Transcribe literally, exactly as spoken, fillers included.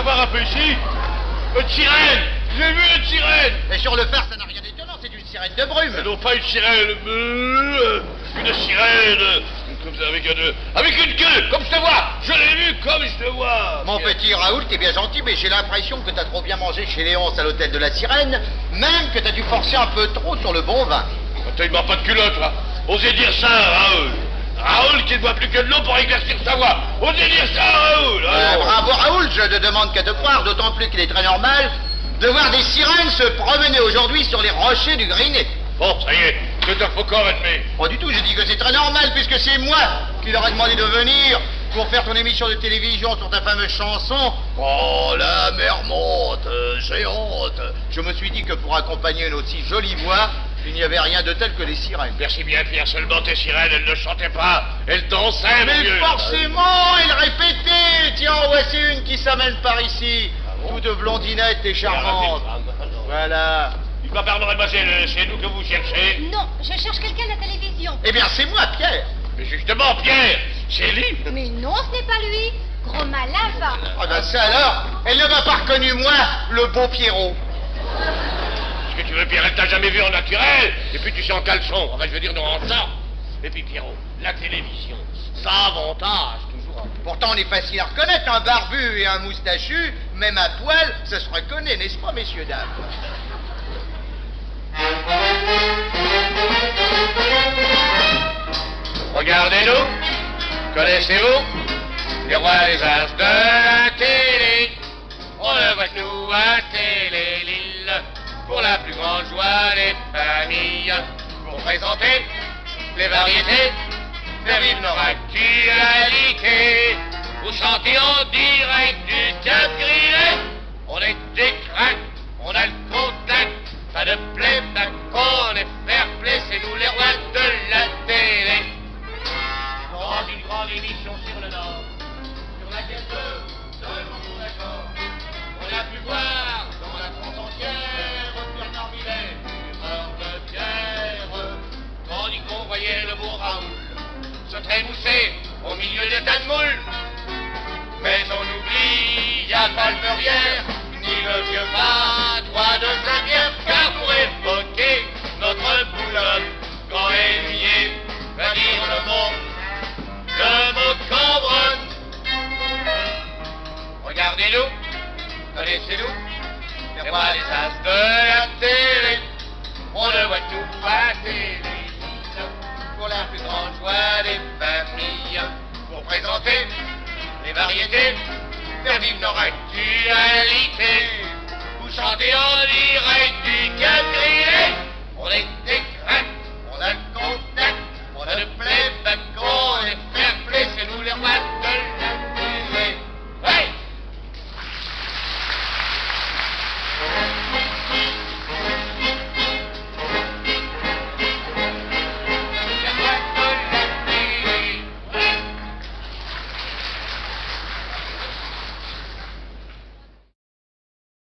Voir un peu ici. Une sirène. J'ai vu une sirène. Et sur le phare, ça n'a rien d'étonnant, c'est une sirène de brume. Et non pas une sirène, euh, une sirène, euh, comme ça, avec une, avec une queue, comme je te vois. Je l'ai vu comme je te vois. Mon petit Raoul, t'es bien gentil, mais j'ai l'impression que t'as trop bien mangé chez Léonce à l'hôtel de la Sirène, même que t'as dû forcer un peu trop sur le bon vin. Attends, il m'a pas de culotte, là. Osez dire ça, Raoul. Raoul qui ne boit plus que de l'eau pour éclaircir sa voix. Osez dire ça, Raoul. Euh, alors. Bravo, Raoul, je ne demande qu'à te croire, d'autant plus qu'il est très normal de voir des sirènes se promener aujourd'hui sur les rochers du Grinet. Bon, ça y est, c'est un faux corps admis. Pas du tout, je dis que c'est très normal, puisque c'est moi qui leur ai demandé de venir pour faire ton émission de télévision sur ta fameuse chanson. Oh, la mer monte, euh, j'ai honte. Je me suis dit que pour accompagner une aussi jolie voix, il n'y avait rien de tel que les sirènes. Merci bien, Pierre, seulement tes sirènes, elles ne chantaient pas, elles dansaient, mon vieux. Mais forcément, elles répétaient. Tiens, en voici une qui s'amène par ici. Ah bon ? Toute blondinette et charmante. Voilà. Dites-moi, pardon, mademoiselle, c'est nous que vous cherchez ? Non, je cherche quelqu'un à la télévision. Eh bien, c'est moi, Pierre. Mais justement, Pierre, c'est lui. Mais non, ce n'est pas lui. Gros malin, va. Ah ben ça alors, elle ne m'a pas reconnu, moi, le beau Pierrot. Qu'est-ce que tu veux, Pierre ? Elle t'a jamais vu en naturel. Et puis tu sais, en caleçon, enfin, je veux dire, non, en short. Et puis, Pierrot, la télévision, ça avantage toujours un peu. Pourtant, on est facile à reconnaître, un barbu et un moustachu, même à poil, ça se reconnaît, n'est-ce pas, messieurs, dames ? Regardez-nous, connaissez-vous les rois et les as de la télé ? On le voit, nous, à Télé-Lille, pour la plus grande joie des familles, pour présenter les variétés, faire vivre nos actualités, vous chanter en direct du Cap Grilet. On est des cracks, on a le contact, pas de playback, on est fair-play, c'est nous les rois de la télé. Dans une grande émission sur le Nord, sur laquelle deux, deux vont d'accord, on a pu voir dans la France entière Bernard Minet, Georges Pierre, tandis qu'on voyait le beau Raoul se trémousser au milieu des tas de moules. Mais on n'oublia pas le Verrières, ni le vieux patois de Saint-Pierre, car pour évoquer notre Boulogne, quand elle y est, va dire le mot, le mot Cambronne. Regardez-nous, connaissez-nous, les rois, les as de la télé. On le voit tout à Télé-Lille, pour la plus grande joie des familles, pour présenter les variétés, faire vivre nos actualités, vous chanter en direct du Cap Grilet.